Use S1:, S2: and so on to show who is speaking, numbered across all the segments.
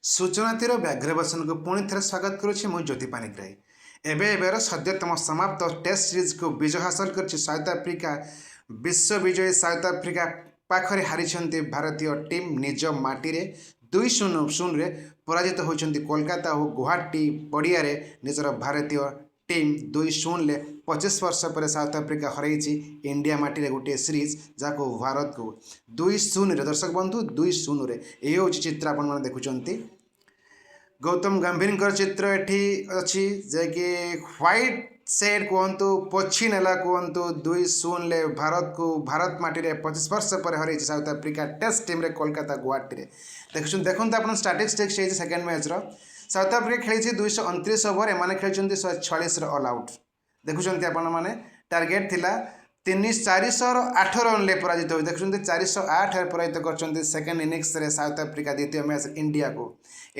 S1: ସୂଚନାତିର ବ୍ୟାଘ୍ରବସନକୁ ପୁଣି ଥରେ ସ୍ୱାଗତ କରୁଛି ମୁଁ ଜ୍ୟୋତି ପାଣିଗ୍ରାହୀ। ଏବେ ଏବେର ସଦ୍ୟତମ ସମାପ୍ତ ଟେଷ୍ଟ ସିରିଜକୁ ବିଜୟ ହାସଲ କରିଛି ସାଉଥ ଆଫ୍ରିକା। ବିଶ୍ୱ ବିଜୟୀ ସାଉଥ ଆଫ୍ରିକା ପାଖରେ ହାରିଛନ୍ତି ଭାରତୀୟ ଟିମ୍। ନିଜ ମାଟିରେ 2-0 0ରେ ପରାଜିତ ହୋଇଛନ୍ତି। କୋଲକାତା ଓ ଗୁଆହାଟୀ ପଡ଼ିଆରେ ନିଜର ଭାରତୀୟ ଟିମ୍ 2-0ରେ 25 ବର୍ଷ ପରେ ସାଉଥ ଆଫ୍ରିକା ହରାଇଛି ଇଣ୍ଡିଆ ମାଟିରେ ଗୋଟିଏ ସିରିଜ୍, ଯାହାକୁ ଭାରତକୁ 2-0ରେ। ଦର୍ଶକ ବନ୍ଧୁ, 2-0ରେ। ଏହି ହେଉଛି ଚିତ୍ର ଆପଣମାନେ ଦେଖୁଛନ୍ତି। ଗୌତମ ଗମ୍ଭୀରଙ୍କର ଚିତ୍ର ଏଠି ଅଛି, ଯାହାକି ହ୍ୱାଇଟ୍ ସେଡ୍ କୁହନ୍ତୁ, ପୋଛି ନେଲା କୁହନ୍ତୁ, 2-0ରେ ଭାରତକୁ ଭାରତ ମାଟିରେ 25 ବର୍ଷ ପରେ ହରାଇଛି ସାଉଥ ଆଫ୍ରିକା ଟେଷ୍ଟ ଟିମ୍ରେ କୋଲକାତା ଗୁଆହାଟୀରେ। ଦେଖୁଛନ୍ତି, ଦେଖନ୍ତୁ ଆପଣ, ଷ୍ଟାଟିଷ୍ଟିକ୍ସ ହେଇଛି ସେକେଣ୍ଡ ମ୍ୟାଚ୍ର। ସାଉଥ ଆଫ୍ରିକା ଖେଳିଛି 229 ଓଭର, ଏମାନେ ଖେଳିଛନ୍ତି 146ର ଅଲ୍ ଆଉଟ୍। ଦେଖୁଛନ୍ତି ଆପଣମାନେ, ଟାର୍ଗେଟ୍ ଥିଲା ତିନି 408 ରନ୍ରେ ପରାଜିତ ହୋଇ, ଦେଖୁଛନ୍ତି, 408ରେ ପରାଜିତ କରିଛନ୍ତି ସେକେଣ୍ଡ ଇନିଂସରେ ସାଉଥ ଆଫ୍ରିକା ଦ୍ୱିତୀୟ ମ୍ୟାଚ୍ ଇଣ୍ଡିଆକୁ।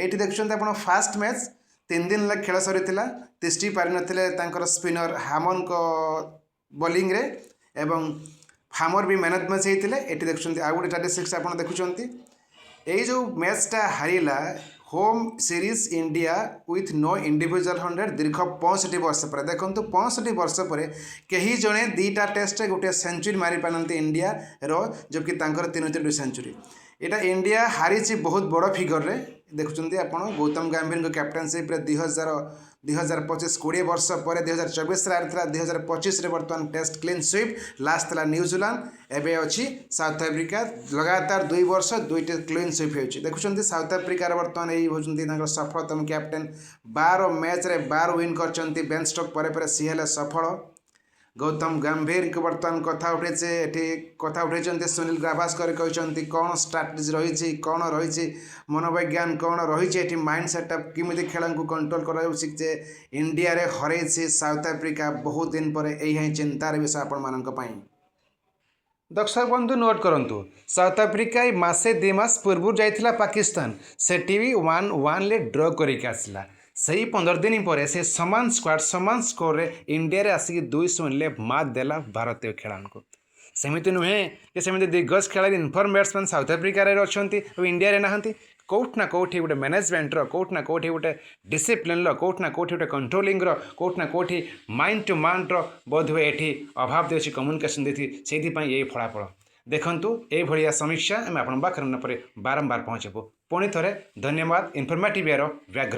S1: ଏଇଠି ଦେଖୁଛନ୍ତି ଆପଣ, ଫାର୍ଷ୍ଟ ମ୍ୟାଚ୍ 3 ଦିନ ହେଲା ଖେଳ ସରିଥିଲା, ତିଷ୍ଠି ପାରିନଥିଲେ ତାଙ୍କର ସ୍ପିନର ହାମରଙ୍କ ବୋଲିଂରେ ଏବଂ hammer B man of match ହେଇଥିଲେ। ଏଠି ଦେଖୁଛନ୍ତି, ଆଉ ଗୋଟେ ଷ୍ଟାଟିଷ୍ଟିକ୍ସ ଆପଣ ଦେଖୁଛନ୍ତି। ଏଇ ଯେଉଁ ମ୍ୟାଚ୍ଟା ହାରିଲା, home series India with no individual 100 ଦୀର୍ଘ 65 ବର୍ଷ ପରେ। ଦେଖନ୍ତୁ, 65 ବର୍ଷ ପରେ କେହି ଜଣେ ଦୁଇଟା ଟେଷ୍ଟରେ ଗୋଟିଏ ସେଞ୍ଚୁରୀ ମାରିପାରନ୍ତି ଇଣ୍ଡିଆର, ଜବକି ତାଙ୍କର ତିନି ତିନିଟି ସେଞ୍ଚୁରୀ। ଏଇଟା ଇଣ୍ଡିଆ ହାରିଛି ବହୁତ ବଡ଼ ଫିଗରରେ। ଦେଖୁଛନ୍ତି ଆପଣ, ଗୌତମ ଗାମ୍ଭୀରଙ୍କ କ୍ୟାପ୍ଟେନସିପ୍ରେ 2025, 20 ବର୍ଷ ପରେ 2024ରେ ହାରିଥିଲା। 2025ରେ ବର୍ତ୍ତମାନ ଟେଷ୍ଟ କ୍ଲିନ୍ ସୁଇପ୍। ଲାଷ୍ଟ ଥିଲା ନ୍ୟୁଜିଲାଣ୍ଡ, ଏବେ ଅଛି ସାଉଥ ଆଫ୍ରିକା। ଲଗାତାର 2 ବର୍ଷ ଦୁଇଟି କ୍ଲିନ୍ ସୁଇପ୍ ହେଉଛି। ଦେଖୁଛନ୍ତି, ସାଉଥ ଆଫ୍ରିକାର ବର୍ତ୍ତମାନ ଏଇ ହେଉଛନ୍ତି ତାଙ୍କର ସଫଳତମ କ୍ୟାପ୍ଟେନ୍। 12 ମ୍ୟାଚ୍ରେ 12 ୱିନ୍ କରିଛନ୍ତି। ବେନ୍ ଷ୍ଟୋକ୍ ପରେ ପରେ ସିଏ ହେଲେ ସଫଳ। ଗୌତମ ଗମ୍ଭୀରଙ୍କୁ ବର୍ତ୍ତମାନ କଥା ଉଠେଇছে, ଏଠି କଥା ଉଠେଇଛନ୍ତି ସୁନୀଲ ଗାଭାସ୍କର। କହିଛନ୍ତି କ'ଣ ଷ୍ଟ୍ରାଟେଜି ରହିଛି, କ'ଣ ରହିଛି ମନୋବିଜ୍ଞାନ, କ'ଣ ରହିଛି ଏଠି ମାଇଣ୍ଡ ସେଟଅପ୍, କେମିତି ଖେଳଙ୍କୁ କଣ୍ଟ୍ରୋଲ କରାଯାଉଛି ଯେ ଇଣ୍ଡିଆରେ ହରେଇଛି ସାଉଥ ଆଫ୍ରିକା ବହୁତ ଦିନ ପରେ। ଏହି ହିଁ ଚିନ୍ତାର ବିଷୟ ଆପଣମାନଙ୍କ ପାଇଁ। ଦର୍ଶକ ବନ୍ଧୁ, ନୋଟ୍ କରନ୍ତୁ, ସାଉଥ ଆଫ୍ରିକା ଏଇ ମାସେ 2 ମାସ ପୂର୍ବରୁ ଯାଇଥିଲା ପାକିସ୍ତାନ, ସେଠି ବି 1-1ରେ ଡ୍ର କରିକି ଆସିଲା। ସେଇ 15 ଦିନ ପରେ ସେ ସମାନ ସ୍କ୍ୱାଡ୍, ସମାନ ସ୍କୋରରେ ଇଣ୍ଡିଆରେ ଆସିକି 2-0ରେ ମାତ୍ ଦେଲା ଭାରତୀୟ ଖେଳାଳିଙ୍କୁ। ସେମିତି ନୁହେଁ କି ସେମିତି ଦିଗ୍ଗଜ ଖେଳାଳି, ଇନଫର୍ମ ବ୍ୟାଟ୍ସମ୍ୟାନ୍ ସାଉଥ ଆଫ୍ରିକାରେ ଅଛନ୍ତି ଆଉ ଇଣ୍ଡିଆରେ ନାହାନ୍ତି। କେଉଁଠି ନା କେଉଁଠି ଗୋଟେ ମ୍ୟାନେଜମେଣ୍ଟର, କେଉଁଠି ନା କେଉଁଠି ଗୋଟେ ଡିସିପ୍ଲିନର, କେଉଁଠି ନା କେଉଁଠି ଗୋଟେ କଣ୍ଟ୍ରୋଲିଂର, କେଉଁଠି ନା କେଉଁଠି ମାଇଣ୍ଡ ଟୁ ମାଇଣ୍ଡର ବୋଧହୁଏ ଏଠି ଅଭାବ ଦେଉଛି, କମ୍ୟୁନିକେସନ୍ ଦେଇଛି, ସେଇଥିପାଇଁ ଏଇ ଫଳାଫଳ। ଦେଖନ୍ତୁ, ଏଇଭଳିଆ ସମୀକ୍ଷା ଆମେ ଆପଣଙ୍କ ପାଖରେ ପରେ ବାରମ୍ବାର ପହଞ୍ଚିବୁ। ପୁଣି ଥରେ ଧନ୍ୟବାଦ। ଇନଫର୍ମେଟିଭ୍ ଏର ବ୍ୟାଘ୍ର।